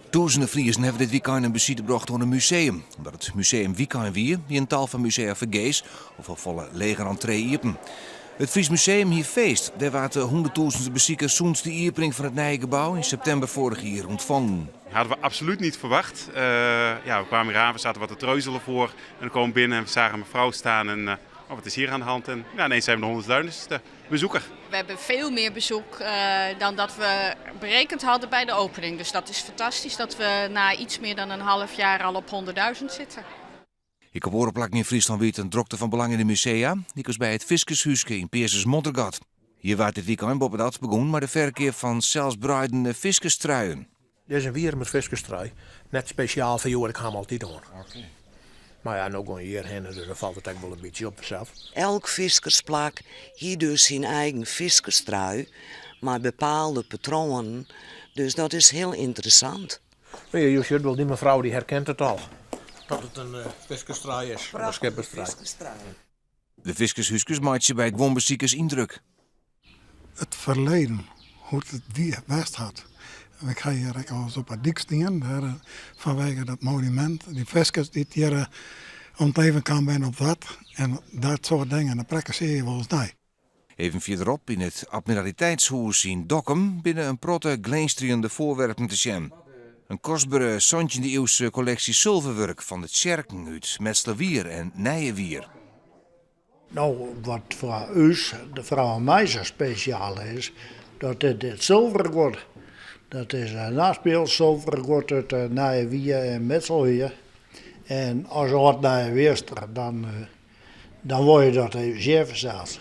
Tûzenen Friezen hawwe dit wykein in besite brocht oan in museum. Omdat it museumwykein wie, wie in tal fan musea fergees of al folle leger entree iepen. It Fries Museum hie feest. Dêr waard de hûnderttûzenste besiker sûnt de iepening fan it nije gebou yn septimber foarich jier ûntfongen. Hadden we absoluut niet verwacht. Ja, we kwamen hier aan, we zaten wat te treuzelen voor. En we komen binnen en we zagen een mevrouw staan en oh, wat is hier aan de hand? En ja, ineens zijn we de 100.000ste bezoeker. We hebben veel meer bezoek dan dat we berekend hadden bij de opening. Dus dat is fantastisch dat we na iets meer dan een half jaar al op 100.000 zitten. Ek op oare plakken yn Fryslân wie it in drokte fan belang yn de musea, lykas by it Fiskershúske yn Peazens-Moddergat. Hjir waard dit wykein boppedat begûn mei de ferkeap fan selsbreidene fiskerstruien. Dit is in Wierumer fiskerstrui, net spesjaal foar hjoed, ik ha 'm altyd oan. Mar ja, no gean je hjir hinne, dus dan falt it ek wol in bytsje op fansels. Elk fiskersplak hie dus syn eigen fiskerstrui mei bepaalde patroanen, dus dat is hiel ynteressant. No ja, jo sjogge wol, dy mefrou dy herkent it al, dat it in fiskerstrui is, of in skipperstrui. De fiskershúskes meitsje by guon besikers yndruk. It ferleden, hoe't it wie west hat. Ik ha hjir ek alris op 'e dyk stien, dêr fanwege dat monumint, dy fiskers dy't hjir om it leven kaam binne op dat en dat soart dingen, dan prakkesearje je wolris nei. Even fierderop yn it Admiraliteitshûs yn Dokkum binne in protte glinsterjende foarwerpen te sjen. In kostbere santjinde-iuwse kolleksje sulverwurk fan de tsjerken út Metslawier en Nijewier. No, wat foar ús, de frou en my, sa spesjaal is, dat is dit sulverguod. Dat is in nachtmielssulverguod út Nijewier en Mitselwier. En as âld Nijewierster, dan, dan wol je dat even sjen fansels.